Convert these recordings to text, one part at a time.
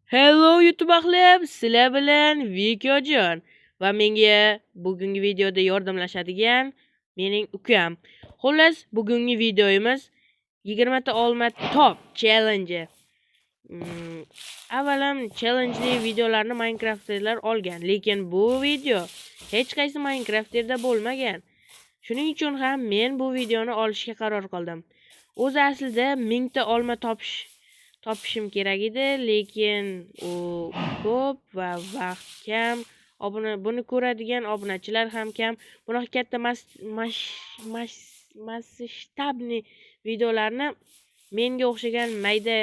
Hello YouTube ahli, sizlar bilan Vikojon va menga bugungi videoda yordamlashadigan mening ukam. Xullas, bugungi videomiz 20 ta olma top challenge. Avvalam challenge'li videolarni Minecrafterlar olgan, lekin bu video hech qaysi Minecrafterda bo'lmagan. Shuning uchun ham men bu videoni olishga qaror qildim. O'zi aslida 1000 ta olma topishim kerak edi, lekin u ko'p va vaqt kam. Buni ko'radigan obunachilar ham kam. Bunaqa katta masshtabli videolarni menga o'xshagan mayda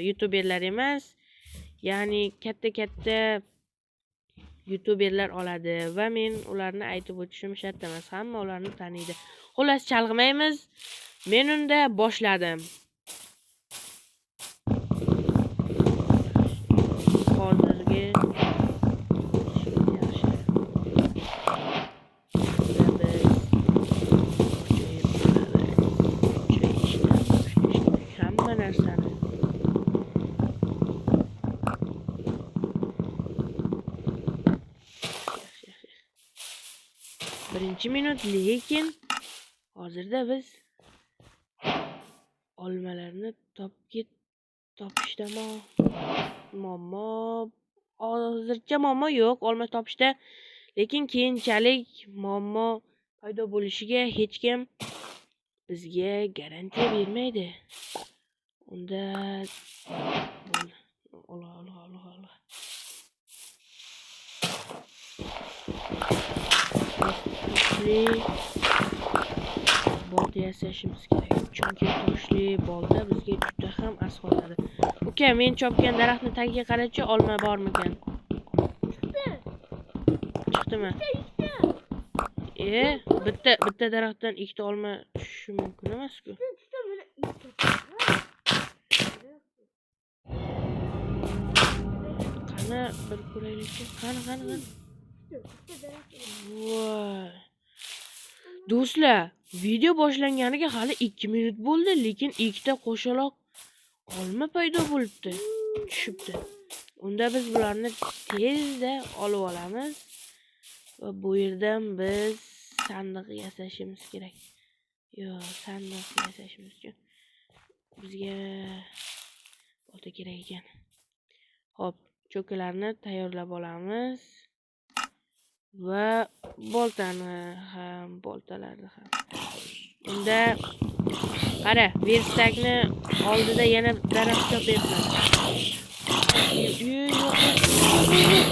youtuberlar emas, ya'ni katta-katta youtuberlar oladi va men ularni aytib o'tishim shart emas, hamma ularni taniydi. Xullas, chalg'maymiz. Men unda boshladim. Hozirgi yaxshi. Hamma narsani. Birinchi minut, lekin hozirda biz olmalarni topishda muammo, hozircha muammo yo'q olma topishda, lekin keyinchalik muammo paydo bo'lishiga hech kim bizga garantiya bermaydi. Unda bo'ldi. Ola, ola, ola, ola. Toshli bolta yasashimiz kerak, chunki toshli bolta bizga juda ham asqotadi. Uka, men chopgan daraxtni tagiga qarachi, olma bormikan? Chiqdi. Chiqdimi? Ikkita. Bitta daraxtdan ikkita olma tushishi mumkin emas-ku. Chiqdi, mana ikkita. Qani bir ko'raylikchi. Qani, qani, qani. Bitta daraxt. Voy. Do'stlar, video boshlanganiga hali 2 minut bo'ldi, lekin ikkita qo'shaloq olma paydo bo'libdi, tushibdi. Unda biz bularni tezda olib olamiz va bu yerdan biz sandiq yasashimiz kerak. Yo'q, sandiq yasashimiz uchun bizga bolta kerak ekan. Xo'p, cho'kalarni tayyorlab olamiz va boltani ham, boltalarni ham. Unda qara, verstakni oldida yana daraxt chopyapman. Yo'q, yo'q, yo'q.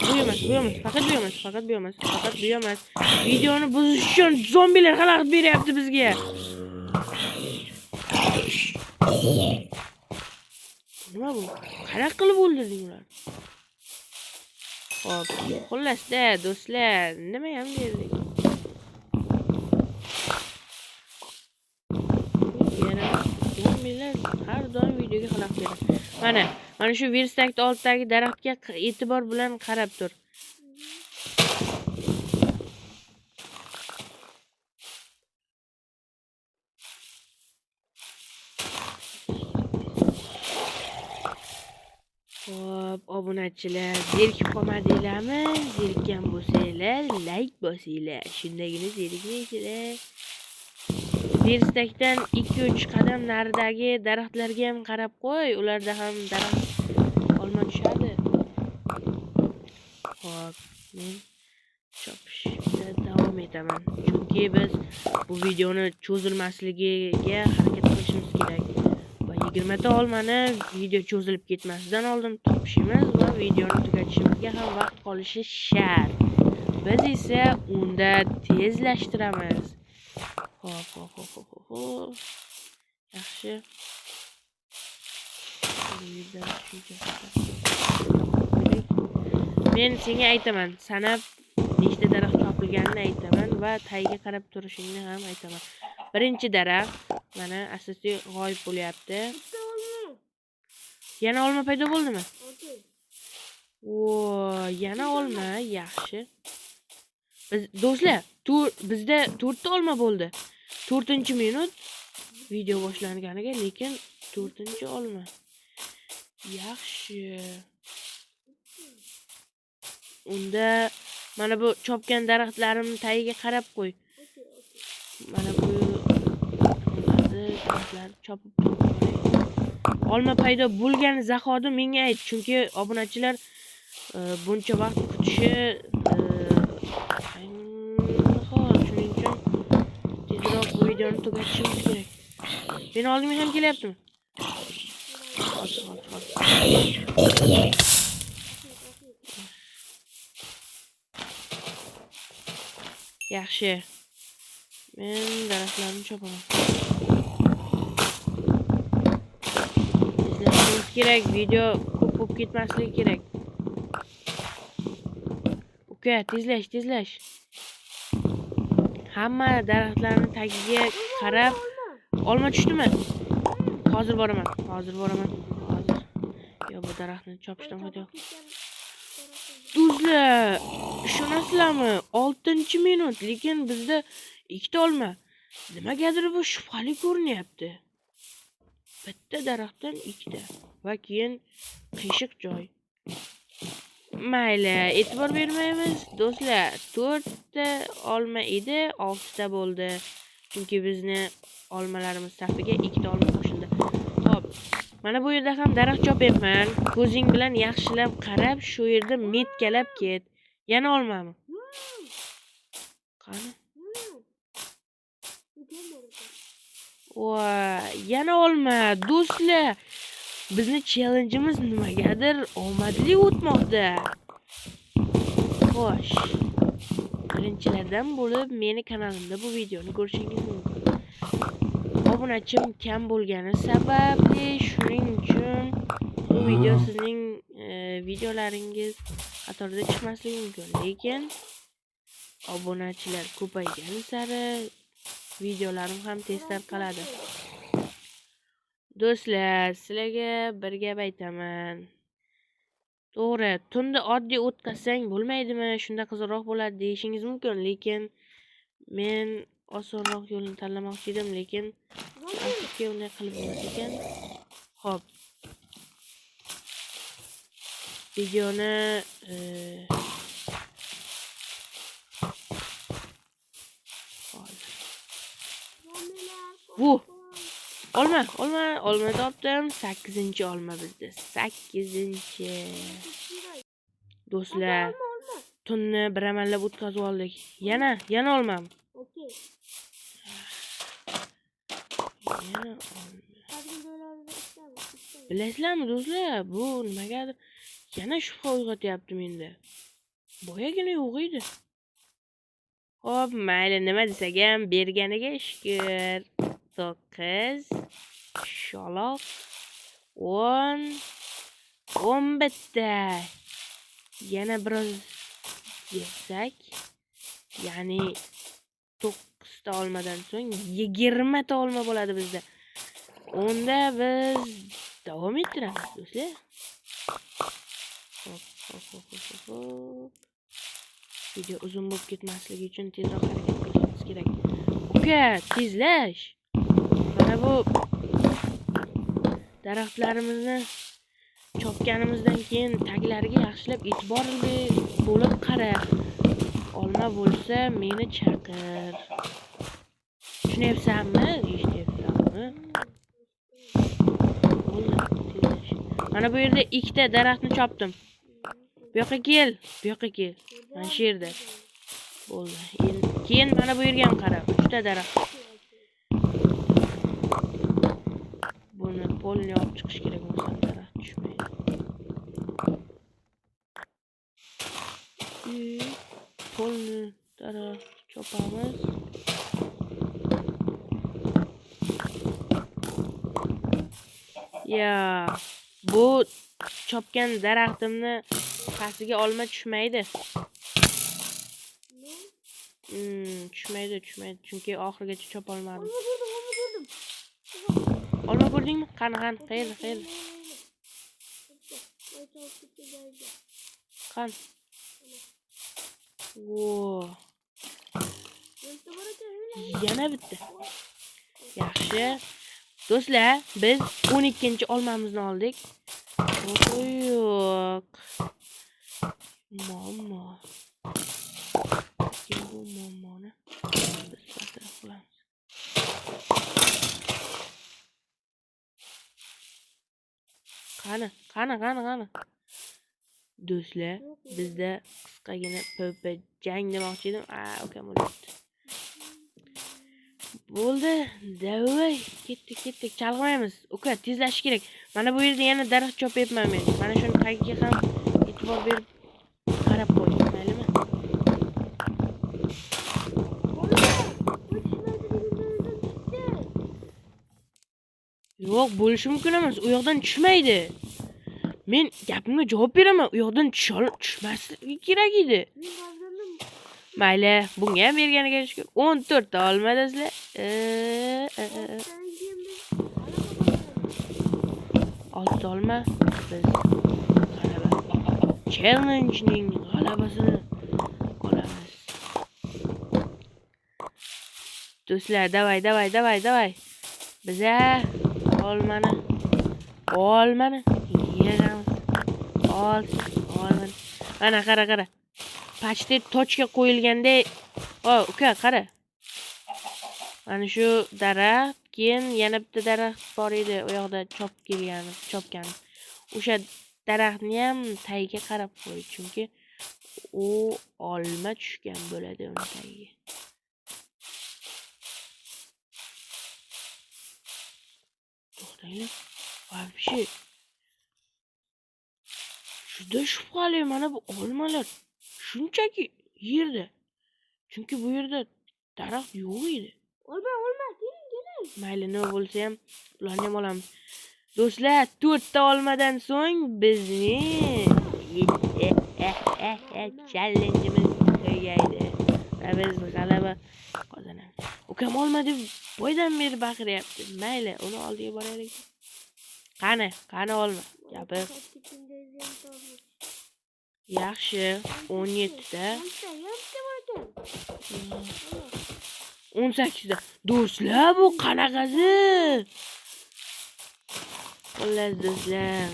Bu emas, bu emas, faqat bu emas, faqat bu emas, faqat bu emas. Videoni buzish uchun zombilar xalaqit beryapti bizga. Nima bu? Qanaqa qilib o'ldirding ularni? Xo'p, xullasda do'stlar, nima ham derdik? Yana zombilar har doim videoga xalaqit beradi. Mana shu verstakni oldidagi daraxtga e'tibor bilan qarab tur. Xo'p, obunachilar, zerikib qolmadinglarmi? Zerikkan bo'lsanglar, like bosinglar. Shundagina zerikmaysizlar. Verstakdan 2-3 qadam naridagi daraxtlarga ham qarab qo'y, ularda ham daraxt olma tushadi. Xo'p, men chopishda davom etaman. Chunki biz bu videoni cho'zilmasligiga harakat qilishimiz kerak. Va 20 ta olmani video cho'zilib ketmasidan oldin topishimiz va videoni tugatishimizga ham vaqt qolishi shart. Biz esa unda tezlashtiramiz. Xo'p, xo'p, xo'p, xo'p, xo'p, xo'p. Yaxshi. Bu yerdan shuncha. Men senga aytaman, sanab nechta daraxt chopilganini aytaman va tagiga qarab turishingni ham aytaman. Birinchi daraxt mana asosiy g'oyib bo'lyapti. Bitta olma. Yana olma paydo bo'ldimi? Okey. Vo, yana olma, yaxshi. Biz do'stlar, bizda 4 ta olma bo'ldi. 4-minut video boshlanganiga, lekin 4-olma. Yaxshi. Unda mana bu chopgan daraxtlarimning tagiga qarab qo'y. Mana bu daraxtlarni chopib qo'y. Olma paydo bo'lgan zahoti menga ayt, chunki obunachilar buncha vaqt kutishi shuning uchun tezroq bu videoni tugatishimiz kerak. Meni oldimga ham kelyaptimi? Hozir. Yaxshi. Men daraxtlarni chopaman. Tezlashimiz kerak, video ko'p bo'lib ketmasligi kerak. Uka, tezlash, tezlash. Hamma daraxtlarning tagiga qarab. Olma tushdimi? Hozir boraman. Hozir. Yo, bu daraxtni chopishdan foyda yo'q. Do'stlar, ishonasizlarmi? 6-minut, lekin bizda 2 ta olma. Nimagadir bu shubhali ko'rinyapti. Bitta daraxtdan 2 ta va keyin qiyshiq joy. Mayli, e'tibor bermaymiz. Do'stlar, 4 ta olma edi, 6 ta bo'ldi. Chunki bizni olmalarimiz safiga 2 ta olma qo'shildi. Xo'p, mana bu yerda ham daraxt chopyapman. Ko'zing bilan yaxshilab qarab, shu yerda metkalab ket. Yana olmami? Qani? Voy, yana olma. Do'stlar, bizni challenge'imiz nimagadir omadli o'tmoqda. Xo'sh. Birinchilardan bo'lib meni kanalimda bu videoni ko'rishingiz mumkin. Obunachim kam bo'lgani sababli shuning uchun bu video sizning videolaringiz qatorida chiqmasligi mumkin. Lekin obunachilar ko'paygani sari videolarim ham tez tarqaladi. Do'stlar, sizlarga bir gap aytaman. To'g'ri, tunda oddiy o'tkazsang bo'lmaydimi? Shunda qiziqroq bo'ladi deyishingiz mumkin, lekin men osonroq yo'lni tanlamoqchi edim, lekin afsuski unday qilib bo'lmas ekan. Xo'p. Videoni bu olma, olma, olma topdim. 8-olma bizda. 8-chi. Do'stlar, tunni bir amallab o'tkazib oldik. Yana olmam. Yana olma. Bilasizlarmi do'stlar, bu nimagadir yana shubha uyg'otyapti menda. Boyagina yo'q edi. Xo'p, mayli, nima desak ham berganiga shukr. 9 shaloq 10 11 ta. Yana biroz yig'sak, ya'ni 9 ta olmadan so'ng 20 ta olma bo'ladi bizda. Unda biz davom ettiramiz do'stlar. Hop, hop, hop, hop, hop. Video uzun bo'lib ketmasligi uchun tezroq harakat qilishimiz kerak. Uka, tezlash. Mana bu daraxtlarimizni chopganimizdan keyin taglariga yaxshilab e'tiborli bo'lib qara. Olma bo'lsa meni chaqir. Tushunyapsanmi? Eshityapsanmi? Bo'ldi, tezlash. Mana bu yerda 2 ta daraxtni chopdim. Bu yoqqa kel, bu yoqqa kel. Mana shu yerda. Bo'ldi. Keyin mana bu yerga ham qara. 3 ta daraxt. Buni polni olib chiqish kerak bo'lsa daraxt tushmaydi. Polni daraxt chopamiz. Ya, bu chopgan daraxtimni pastiga olma tushmaydi. Tushmaydi, tushmaydi. Chunki oxirigacha chopa olmadim. Olma ko'rdingmi? Qani, qani, qayerda, qayerda? Qani. Vo. Yana bitta. Yaxshi. Do'stlar, biz 12-olmamizni oldik. Yo'q. Muammo. Lekin bu muammoni biz bartaraf qilamiz. Qani, qani, qani, qani. Do'stlar, bizda qisqagina PvP jang demoqchi edim. Ukam o'libdi. Bo'ldi, davay, ketdik, ketdik, chalg'maymiz. Uka, tezlashish kerak. Mana bu yerda yana daraxt chopyapman men. Mana shuni tagiga ham e'tibor berib qarab qo'y, maylimi? Yo'q, bo'lishi mumkin emas. U yoqdan tushmaydi. Men gapimga javob beraman. U yoqdan tushmasligi kerak edi. Mayli, bunga ham berganiga shukur. 14 ta olma do'stlar. 6 ta olma. Biz g'alaba. Challenge'ning g'alabasini olamiz. Do'stlar, davay, davay, davay, davay. Biza olmani yig'amiz. Olmani. Ana qara, qara. Pachta tochka qo'yilganda, uka, qara. Mana shu daraxt, keyin yana bitta daraxt bor edi, u yoqda chopgan. O'sha daraxtni ham tagiga qarab qo'y, chunki u olma tushgan bo'ladi uni tagiga. To'xtanglar. Вообще juda shubhali mana bu olmalar. Shunchaki yerda. Chunki bu yerda daraxt yo'q edi. Olma, olma, keling, keling. Mayli, nima bo'lsa ham ularni ham olamiz. Do'stlar, 4 ta olmadan so'ng bizning challenge'imiz tugaydi. Va biz g'alaba qozonamiz. Ukam olma deb boydan beri baqiryapti. Mayli, uni oldiga boraylik. Qani, qani olma. Gapir. Yaxshi, 17 ta. 18 ta. Do'stlar, bu qanaqasi? Xullas do'stlar,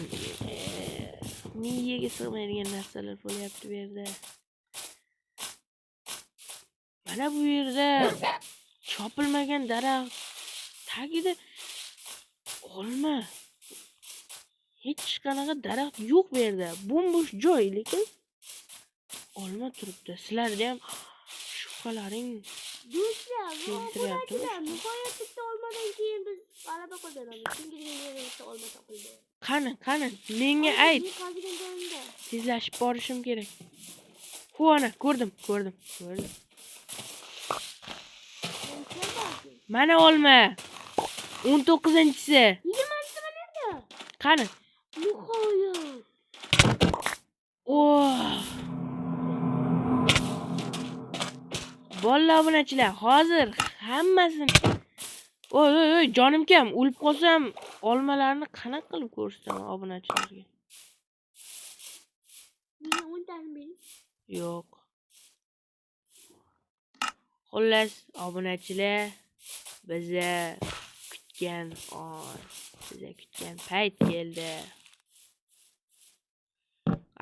miyaga sig'maydigan narsalar bo'lyapti bu yerda. Mana bu yerda chopilmagan daraxt tagida olma. Hech qanaqa daraxt yo'q bu yerda. Bo'm-bo'sh joy, lekin olma turibdi. Sizlarda ham shubhalaring do'stlar, nihoyat bitta olmadan keyin biz g'alaba qozonamiz. Chunki yerda bitta olma topildi. Qani, qani, menga ayt. Tezlashib borishim kerak. Hu, ana, ko'rdim, ko'rdim, ko'rdim. Mana olma. 19-inchisi. 20-chisi mana yerda. Qani? Nihoyat. Oh. Bolalar, obunachilar, hozir hammasini. Oy, oy, oy, jonim kam, o'lib qolsam olmalarni qanaqa qilib ko'rsataman obunachilarga? Menga 10 tani bering. Yo'q. Xullas, obunachilar, biza kutgan on, biza kutgan payt keldi.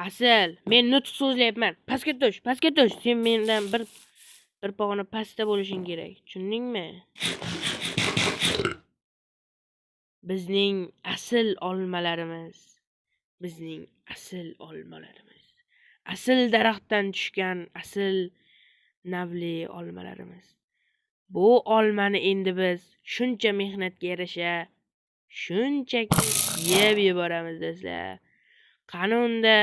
Asl, men nutq so'zlayapman. Pastga tush, pastga tush. Sen mendan bir pog'ona pastda bo'lishing kerak. Tushundingmi? Bizning asl olmalarimiz, bizning asl olmalarimiz. Asl daraxtdan tushgan asl navli olmalarimiz. Bu olmani endi biz shuncha mehnatga yarasha shunchaki yeb yuboramiz do'stlar. Qani unda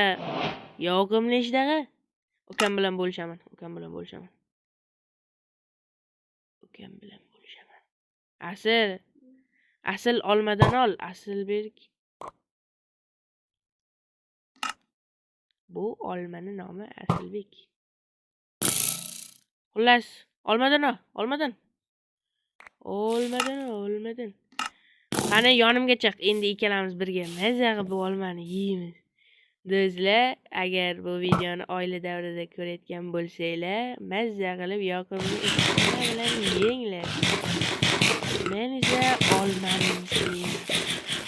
yoqimli ishdag'i? Ukam bilan bo'lishaman, ukam bilan bo'lishaman. Ukam bilan bo'lishaman. Asl, asl olmadan ol, Aslbek. Bu olmani nomi Aslbek. Xullas, olmadan ol, olmadan. Olmadan, olmadan. Qani yonimga chiq, endi ikkalamiz birga maza qilib bu olmani yeymiz. Do'stlar, agar bu videoni oila davrida ko'rayotgan bo'lsanglar, mazza qilib yoqimli ishlar bilan yenglar. Men esa olmani yeyman.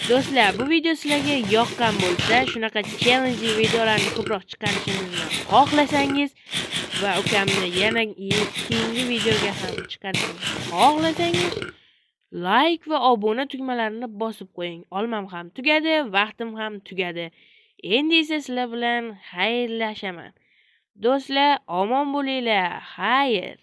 Do'stlar, bu video sizlarga yoqqan bo'lsa, shunaqa challenge videolarni ko'proq chiqarishimizni xohlasangiz va ukamni yana keyingi videoga ham chiqarishimizni xohlasangiz, like va obuna tugmalarini bosib qo'ying. Olmam ham tugadi, vaqtim ham tugadi. Endi esa sizlar bilan xayrlashaman. Do'stlar, omon bo'linglar. Xayr.